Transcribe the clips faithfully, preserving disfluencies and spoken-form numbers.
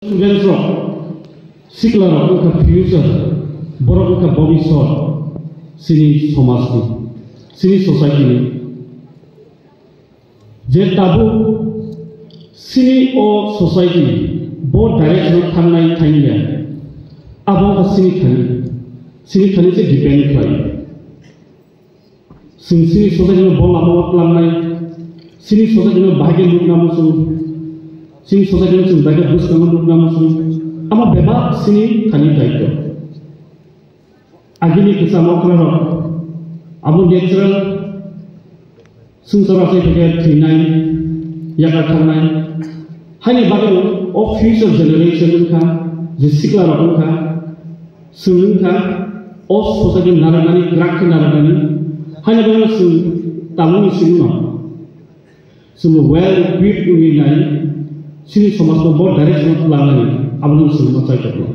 Students rok, sikla rok wngkha future, borok wngkha bobiswat, chini somaj ni, chini society ni. Je tabuk chini o society bo direction o thangnai thangya, abo wngkha chini thani, chini thani se depend khlai. Chwng chini society no bo lama o tlangnai, chini society no bahai khe nukna muchung, chini society no chwng bahai khe bwskango nukna muchung, amo bebak chini thani daityo. Agini kwcham okra rok abo natural swngchar achai khe thwinai, yakar thangnai. Haini bagwi o future generation wngkha, je sikla rok wngkha, chwng wngkha, o society narwknani, kwrak khe narwknani. Haini bagwi chwng tabukni simi no chwng well equipped wngwi nai, chini somajno bo direction o tlangnani, abono chwng ma chai tongkha.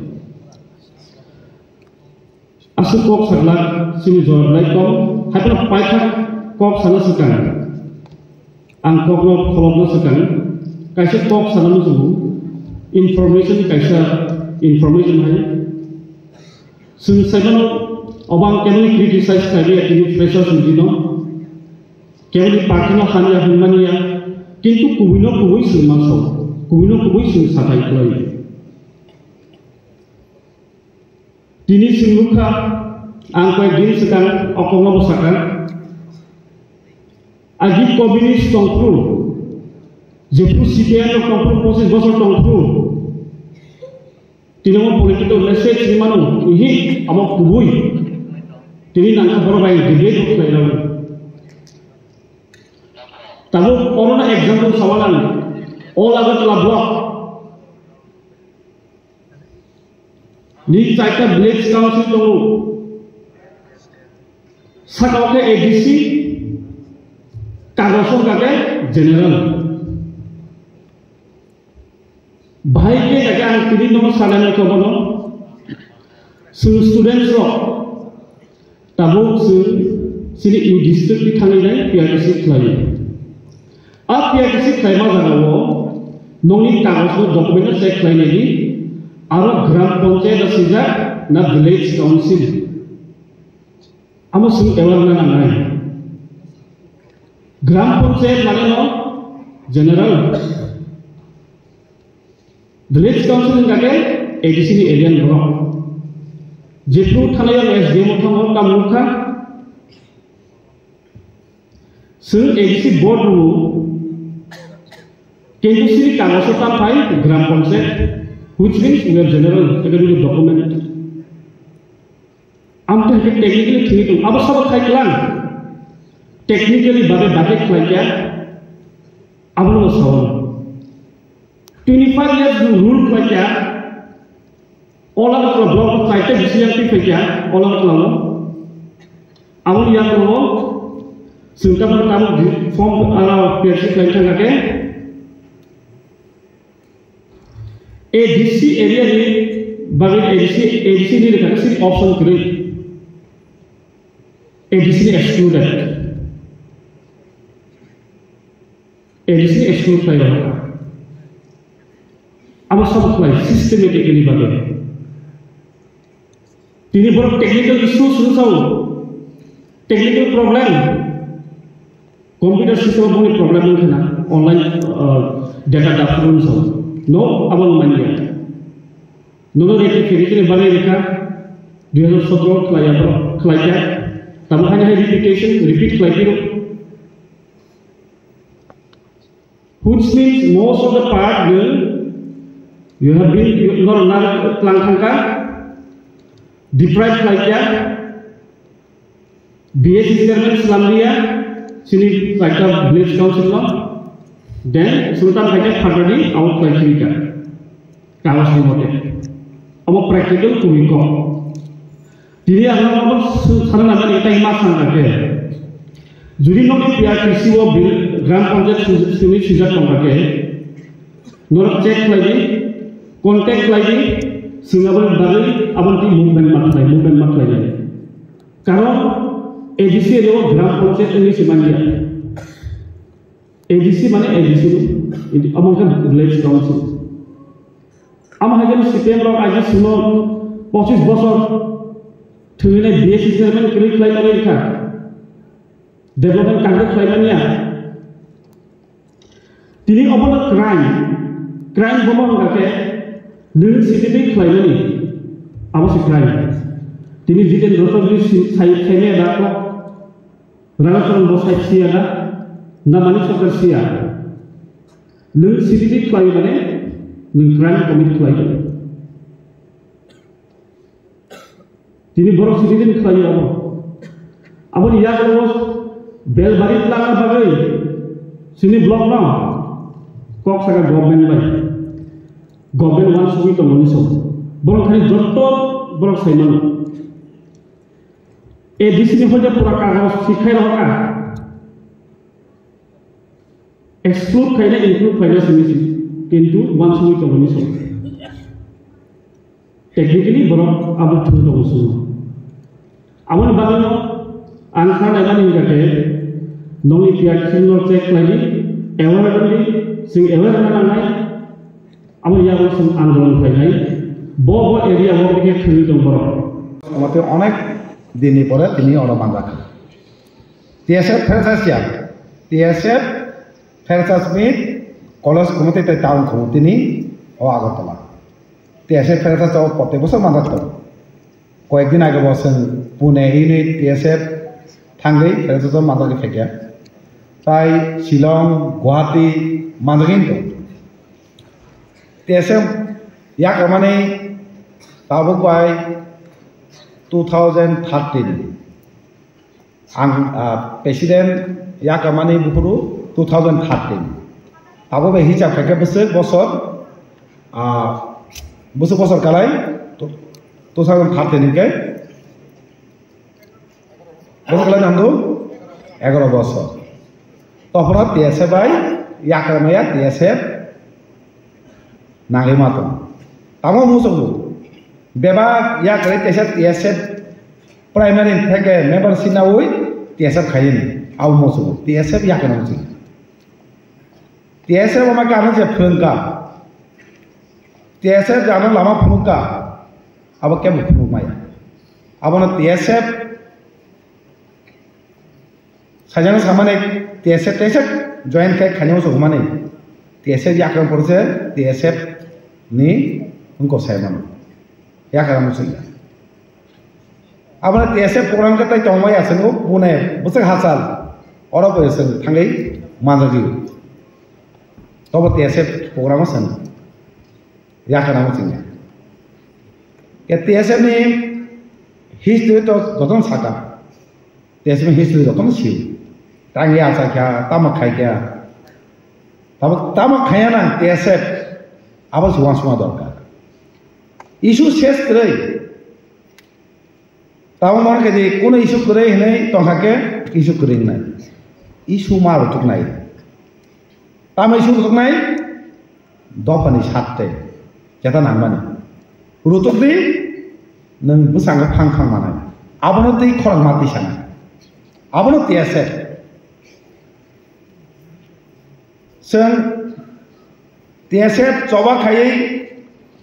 Aswk kok saglak chini jora belai kom, haiphano paithak kok sana swkang. Ang kokno kholopna swkang, kaisa kok sana muchungo, information kaisa information hai. Chwng saimano obang kemni criticize khlaiwi tini freshers ni dino, kemni party no hamya hwnmani ya, kintu kubuino kubui chwng ma sao, kubuino kubui chwng sathai khlai. Tini chwng nukha, ang koi din swkang o kokno bo sakha. Agi communist tongphuru, jephru C P I M no tongphuru, pochis bosor tongphuru, tini omo political message hinwi mano, ihi, amo kubui. Tini nangkha borok bai debate bo khlai lago. Tabuk orono example sawalang, all Agartala block. Ni chaita village council tongo. Saka o khe A D C, kagos o khe general. Bahai khe khe ang tini nono sanani kobono. Chwng students rok tabuk chwng chini e district ni thangwi nai P R T C khlai. A P R T C khlaima jagao nokni kagos no document no check khlainai di, aro gram panchayat no swijak na village council. Amo chwng aware na nangnai. Gram panchayat mane no general. Village council wngkha khe A D C ni area ni borok. Jephru thanai ang S D M o thango, tamo wngkha. Chwng A D C board rwo, kintu chini kagoso ta phai gram panchayat, which means we are general, academic document. Amtwi hwnkhe technically thwngwi tongo. Abo sabo khai klang. Technically babe babe khlai kya, abono bo sao. Twenty five years nwng rule khlai kya, ola kla block chaita bisi yang twi phai kya, ola kla lo. Aboni yang lo, chwng tamo tamo form ala P R C khlai thang khe, A D C area ni bagwi A D C, A D C ni lekha sini option kwrwi. A D C ni excluded. A D C ni exclude khlai rokha. Abo sabo khlai systematically bagwi. Tini borok technical issues wng sao, technical problem, computer system boni problem wng khna, online, uh, data dapur wng sao, no, abo wng manya. Nono rectification ni bagwi rikha, dui hazar sotro khlai ya borok, khlai ya, tamo haino hai repetition, repeat khlai phiro. Which means most of the part will you have been, you, nor nar tlang thangkha, deprive khlai kha, B S C chairman slam liya, chini kaita village council no, then sultan khaikhe phatani out khlai kha, kagos ni mote, amo practical tumi kok. Tini ang nono sw-, sana nangani tei ma sana khe. Jodi nokni P R T C o bil-, gram panchayat sw-, swnwi swijak tong khe, norok check khlai di, contact khlai di, swng aboni bagwi aboni twi movement ma khlai, movement ma khlai di. Karon A D C area o gram panchayat wngwi se manya. A D C mane A D C ni, abo wngkha village council. Amo hai khe C P M rok aji simo pochis bosor thwinai B S C chairman kwrwi khlai mani wngkha. Development conduct khlai manya. Tini obono crime, crime bomo wngkha khe nwng C T B khlai mani, abo se crime. Tini Jiten Rochok ni si-, sai, sai maya da kok. Rana Charan bo sai siya da, na mani sarkar siya. Nwng C T B khlai mane, nwng crime commit khlai. Tini borok citizen khlai abo. Aboni yago belbari tlangna bagwi chini block no kok saka government bai. Government wansugwi tongmani song. Borok thani jotto borok saimano. A D C ni hoide pura kagoj sikhai rohorkha. Exclude khaina, include khaina simi si, kintu wansugwi tongmani song. Technically borok abo thwng tongo chwngno. Aboni bagwino ang kha naimani hwnkha khe nokni P R team no check khlaidi, aware wngdi, chwng aware wngna nangnai. Aboni yago chwng andolon khlainai. Bo bo area o khe thwngwi tong borok. Omote onek dinni pore tini oro manjakha. T S F freshers ya, T S F freshers meet college committee tei town committee ni o Agartala. T S F freshers o protek bosor manjak tongo. Koyek din age bo chwng Pune unit T S F thangwi freshers o manjagwi phaikha. Tai Shillong, Guwahati manjagwi tongo. T S F yakmani tabuk bai two thousand thirteen. Ang, ah, president yakamani buphuru two thousand thirteen. Abo bai hisab khaikhe bwswk bosor, ah, bwswk bosor kalai two thousand thirteen hinkhe bosor kalai nangdu egaro bosor. Tophoro T S F bai yakar maya T S F nangwi ma tong. Tamo muchungo bebak yakar T S F, T S F Primary theke member sinawi T S F khaiyani, abo muchungo T S F yakeno muchungo. T S F ama kano je phrwngkha, T S F jano lama phunukha, abo kebo phunuk maya. Abono T S F sajano samani T S F, T S F join khai khaini muchungo mani T S F yakeno porse T S F ni wngko sai mano. Yakar muchung ya. Aboni T S F program khe tai tongmai ya chwng o Pune bwswk hachal oro bo chwng thangwi manjagwi. Tobo T S F program o chwng yakar muchung ya. Ke T S F ni history to jotono saka. T S F ni history jotono sio. Tang ya cha kya, tamo khai kya. Tamo, tamo khaya nang T S F. Abo se wansukma dorkar. Issue ses kwrwi. Tamo mano khe di, kuno issue kwrwi hinwi tongkha khe issue kwrwi wngnai. Issue ma rutuknai. Tamo issue rutuknai? Dophani sarte. Jeta nangmani. Rutuk di, nwng bwskango phang phang manai. Abono twi khorang ma twi sanai. Abono T S F. Chwng T S F choba khaiwi,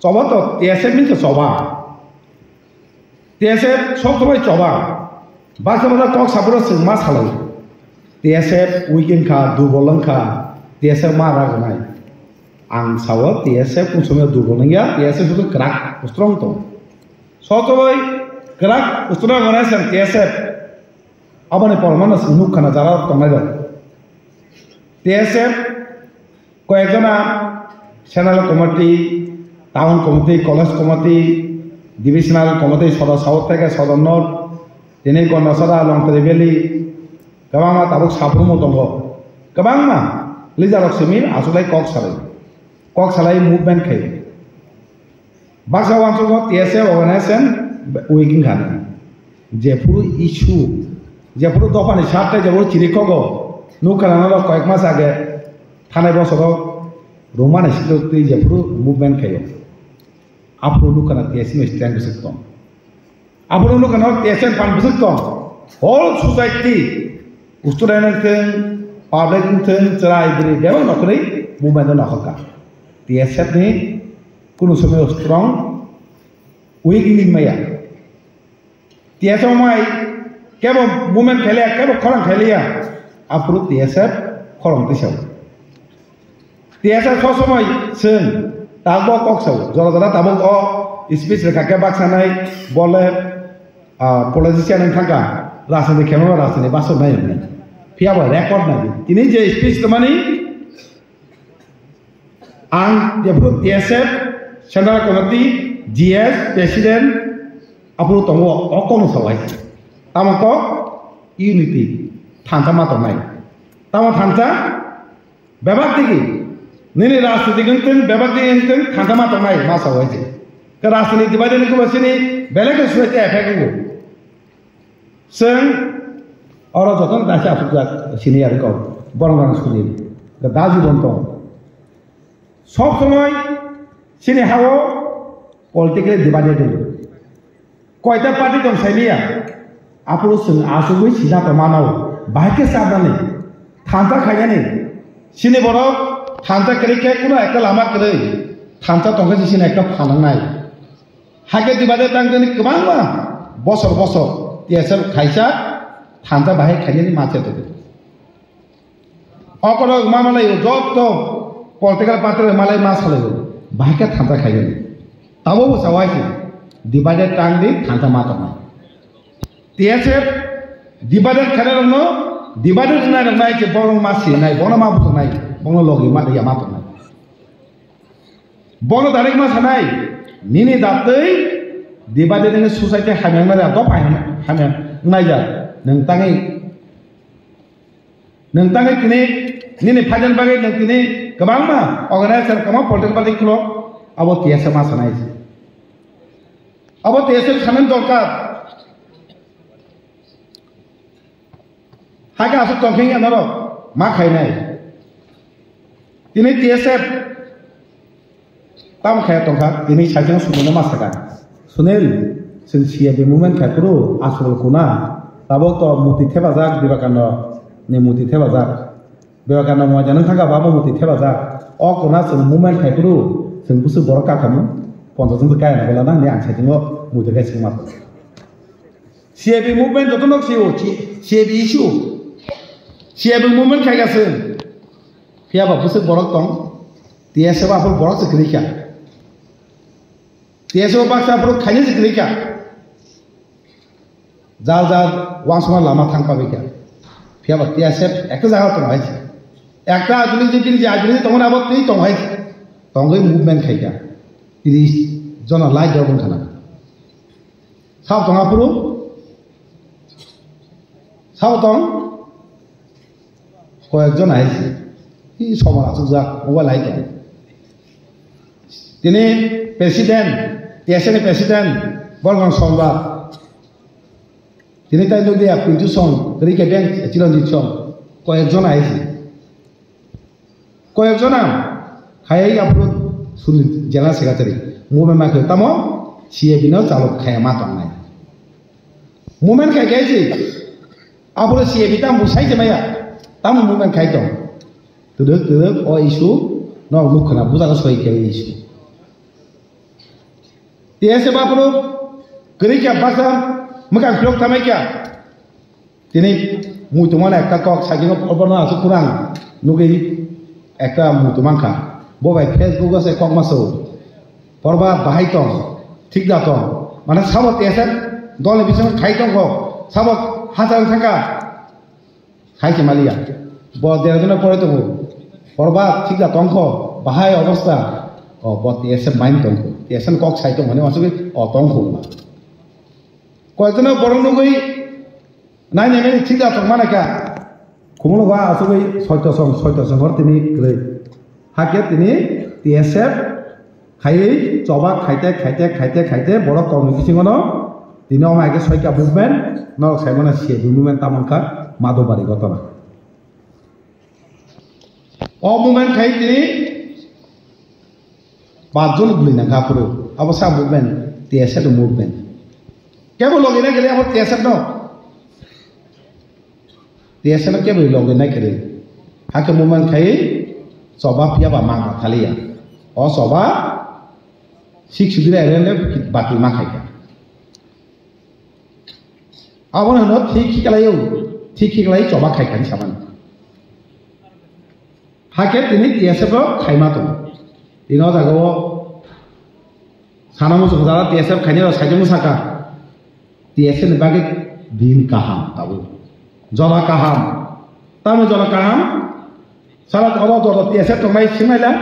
choba to T S F ni to choba. T S F sok chobai choba. Baksa baksa kok saburo chwng ma salai. T S F weak wngkha, durbol wngkha, T S F ma ragnai. Ang sao T S F kung somya durbol wngya, T S F sudu kwrak strong tong. Sok chobai kwrak strong wngnai chwng T S F. Aboni pormano chwng nukha na jara tongnai rok. T S F koyekjona Central Committee, Town Committee, College Committee, Divisional Committee, Sodor South theke Sodor North, tini Gondasora, Longtari Valley, kwbangma tabuk saphurmo tongo. Kwbangma leader rok simi achuklai kok salai. Kok salai movement khai. Baksa uansukgo T S F organization weak wngkha. Jephuru issue, jephuru dophani sarte, jephuru chirikhogo, nukha nang norok koyek mas age, thanai bosoro Romani sikirok twi jephuru movement khaio. Aphuru nukha na T S F ni strength bwswk tong. Aphuru nukha na T S F phan bwswk tong. Whole society, student wngthwng, public wngthwng, chwrai bwrwi bebak nokhorwi movement no nokhorkha. T S F ni Kunu somoi strong, weak wngwi maya. T S F mai kebo movement khailiya, kebo khorang khailiya, aphuru T S F khorang tisao. T S F so somoi chwng tabuk kok sao, jora jora tabuk o speech rwkha khe baksa nai bole, ah, politician wng thangkha, rajniti khe ma rajniti basuk nai hwnwi. Phiya bo record nai. Tini je speech tongmani, ang jephuru T S F, Central Committee, G S, President, aphuru tongo, o kokno sao hai. Tamo kok? Unity. Thansa ma tongnai. Tamo thansa? Bebak digi. Nini rajniti wngtwng, bebak digi wngtwng, thansa ma tongnai, ma sao hai se. Ke rajniti bai dini kubo sini, belai khe suai te effect wngo. Chwng oro jotono kaisa asukjak senior kok, borok rang senior. Da jibon tong. Sob somoi chini hao political divided wngo. Koita party tong saimaya. Aphuru chwng asugwi sida tongmano. Bahai khe sabnani. Thansa khainani. Chini borok thansa kwrwi khe kuno ekta lama kwrwi. Thansa tongkhe chini ekta phanangnai. Hakhe divided tangtani kwbangma bosor bosor T S F khaisa thansa bahai khainani ma cheto. Okorok ma malai jotto political party rok malai ma salai bahai khe thansa khainani. Tabo bo sawai se divided tangdi thansa ma tongnai. T S F divided khainai rokno divided wngnai rok nai khe borok ma sinai, bono ma bujaknai, bono logi ma ya ma tongnai. Bono direct ma sanai, nini datwi divided wngwi society hamya wngnai da, dopha hamya wngnai da, nwng tangwi, nwng tangwi tini, nini phaijani bagwi nwng tini kwbangma organization, kwbangma political party khulok, abo T S F ma sanai. Abo T S F sanani dorkar. Hakhe aswk tongkhe wngya norok ma khainai. Tini T S F tamo khaya tongkha, tini saichung Sunil no ma sakha. Sunil, chwng C A B movement khai phuru aswk kuna. Tabuk to murti thepajak Vivekananda ni murti thepajak. Vivekananda moidan wng thangkha ba bo murti thepajak. O kuna chwng movement khai phuru chwng bwswk borok kakhamu ponchas jon kaya na bolana hwnwi ang saichungo murti khai swngma. C A B movement joto nok sio, C-, C A B issue. C A B movement khai gase. Phiya ba bwswk borok tong. T S F aphuru borok se kwrwi kha. T S F baksa aphuru khaini se kwrwi kha. Jal jal wansukma lama thang pabai kha. Phiya ba T S F ekta jaga tong hai se. Ekta ajuli je bini je ajuli tong na bo twi tong hai se. Tongwi movement khai kha. Tini jona lai jor bong khana. Sabo tong aphuru? Sabo tong? Koyekjon hai se. Hi somar achukjak, mobile hai tong. Tini president, T S F ni president, Bolgam Sombar. Tini tai nukliya Pintu Song, Rike Bank, Chiranjit Song. Koyekjon hai se. Koyekjona hai aphuru Sunil General Secretary movement ma khe tamo C A B no chalok khaya ma tongnai. Movement khai khai si aphuru C A B tam busai se maya tam movement khai tong. Tuduk tuduk o issue no nuk khana bujago soi khai issue. T S F aphuru kwrwi kha baksa mwkhang phirok thamai kha. Tini muitu mano ekta kok sakino porbo no asuk kurang nugwi ekta muitu mankha. Bo bai Facebook o se kok maso. Porba bahai tong, thik da tong. Mane sabo T S F dol ni bisingo khai tong kho. Sabo hachal thangkha. Khai se maliya. Bo dera dina pore tongo. Porba thik da tongkho. Bahai obosta. O bo T S F main tongkho. T S F kok sai tong hone masuk o tongkho. Koyekjono borok nugwi nai nai thik da tong mana kha. Khumulgo asugwi soito song, soito song hor tini kwrwi. Hakhe tini T S F khaiwi choba khaite, khaite, khaite, khaite borok kokni bisingono tini omo hai khe soika movement, norok sai mano C A B movement tamo wngkha Madhubari gotona. O movement khai tini pachjon bwrwi nangkha aphuru. Abo sa movement, T S F movement. Kebo logi na kele abo T S F no. T S F no kebo logi na kele. Hakhe movement khai choba phiya ba mangma thaliya. O choba Six sudira area le bakil ma khaikha. Abono hwno thik khiklai o, thik khiklai choba khaikha ni samani. Hakhe tini T S F rok khaima tongo. Tini o jaga o sana muchung jara T S F khainai rok saijak mwsaka. T S F ni bagwi din kaham tabuk. Jora kaham. Tamni jora kaham. Sara oro joto T S F tongnai singnaila.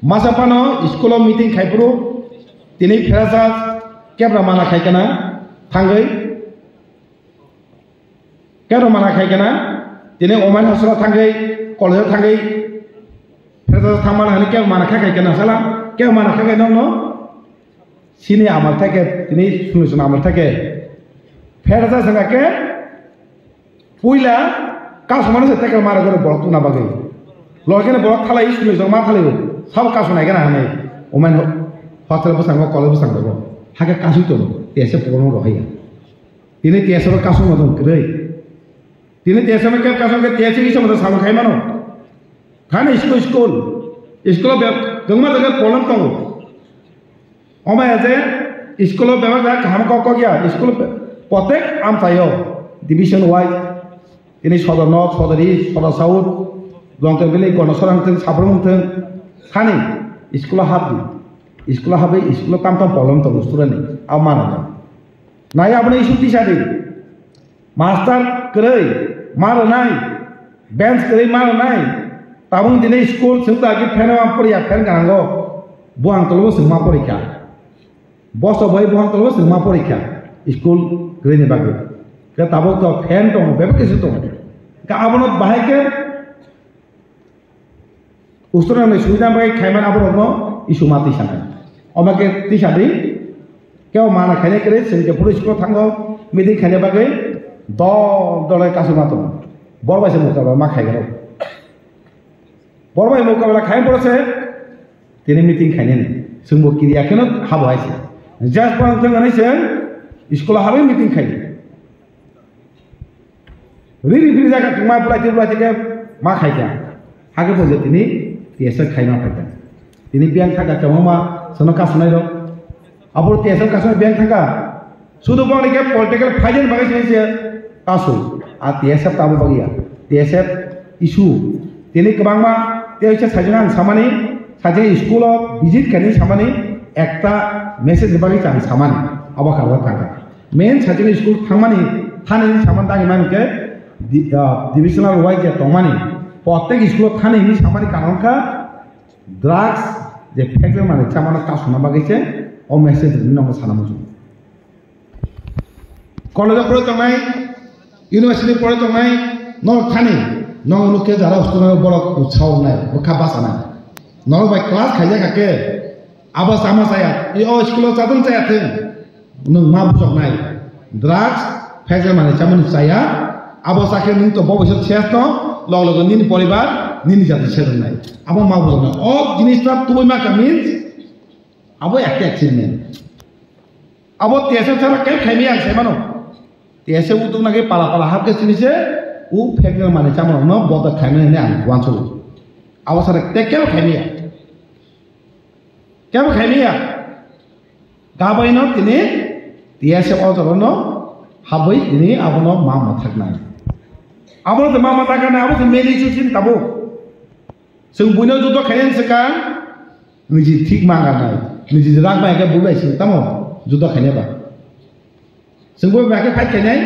Masa phano school o meeting khaiphuru tini pherajak kebra mana khaikana thangwi. Kebra mana khaikana tini omen hosora thangwi college o thangwi pherajak thangmana hwnwi kebra mana khaikana sala kebra mana khaikai nokno. Sini amal theke, tini sunu sunu amal theke. Phersa sengake, puila, kasumano se tekel mara gore borok tuna bagwi. Logene borok thalai sunu sunu ma thalai o. Sabo kasu nai gana hanai. Omen ho-, hostel bwskango, college bwskango. Hake kasu tono, T S F program rohaya. Tini T S F kasu ma dong kwrwi. Tini T S F ke kasu ke T S F iso ma sabo khai mano. Thani school, school. School be, gangma jaga problem tongo. Omo ya je school o bebak kaham kok kok ya, school o protek amchaio division wise, ini sodor north, sodor east, sodor south, Longkeng valley, Gonosorang thung, Sabrung thung, thani school o habdi, school o habwi school o tam tam problem tongo student ni, abo mana nai. Nai aboni issue tisa di. Master kwrwi ma rwnai, bench kwrwi ma rwnai. Tabuk tini school chwng ta ki fan o poriya, fan ganango. Buhang tolobo chwng ma porikha. Boso bai buhang tolobo chwng ma porikha. School kwrwi ni bagwi. Ke tabuk to fan tongo, bebak kisi tongo. Ke abono bahai ke Ustorani subida bai khaiman aborokno issue ma twi sanai. Omo khe twi sadi, kebo mana khainai kwrwi, chwng jephuru school thango, meeting khaina bagwi dol dole kasuma tongo. Bor bai se mokta bai ma khaigrok. Bor bai mokta bai khai boro se tini meeting khainani. Chwngbo kiriya kheno habo hai se. Just pang thang ani se school habai meeting khai. Riri phiri jaga kwma bulai twi bulai twi khe ma khai kha. Hakhe bo je tini T S F khai ma phai kha. Tini biyang thaka kwbangma sono kasunai rok. Abo T S F kasunai biyang thaka. Sudu boni khe political phaijani bagwi se se kasu. A T S F tamo bagwi ya. T S F issue. Tini kwbangma tei se sajwk ang samani, sajwk school o visit khaini samani ekta message ni bagwi chang samani. Abo kha thaka. Main sajwk school thangmani thani hinwi sama dagi mani khe di-, ah, divisional wise je tongmani, protek school o thani hinwi samani karon kha drugs je pekjak mani chamano kasuna bagwi se o message rwni nokno sana muchungo. College o pore tongnai, university pore tongnai, norok thani nokno nukhe jara student borok utsaho wngnai, bwkha bachanai. Norok bai class khaijak kha khe, abo sama chaya, i o school o chadon chaya thung. Nwng ma bujoknai, drugs, pekjak mani chamani chaya, abo chakhe nwng to bo boisok ses to, log logo nini poribar, nini jati ses wngnai. Abo ma bujoknai. O jinis ta tubui ma kha means, abo ekta achievement. Abo T S F sara khe khaimaya ang sai mano. T S F utuk nagi pala pala hap khe sini se, u pekjak mani chamani no bodak khaimani hinwi ang uansukgo. Abo sara khe kebo khaimaya. Kebo khaimaya. Gabaino tini T S F o jorono habwi tini abono ma mathaknai. Abono tei ma mathaknai, abo se meli su sin tabo. Chwng buino judo khaina swkang, niji thik ma ganai, niji rak bai khe bubai sing tamo judo khaina ba. Chwng bubai khe fight khainai.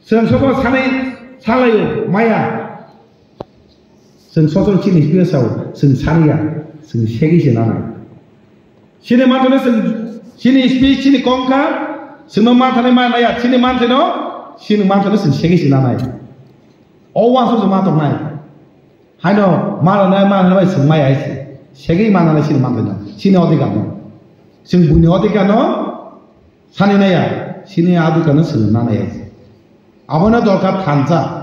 Chwng sobo sanai salaio maya. Chwng sochong chini speech sao, chwng saniya, chwng segwi se nanai. Chini manthano chwng, chini speech chini kongkha, chwngno manthani ma naya, chini manthano, chini manthano chwng segwi se nanai. O wansuk chwng ma tongnai. Haino ma rwnai, ma rwnai bai chwng maya hai se. Segwi ma nanai chini manthano, chini odhikar no. Chwng buini odhikar no, Sani naya, sini a dukano sini nanai. Abono dorkar thansa.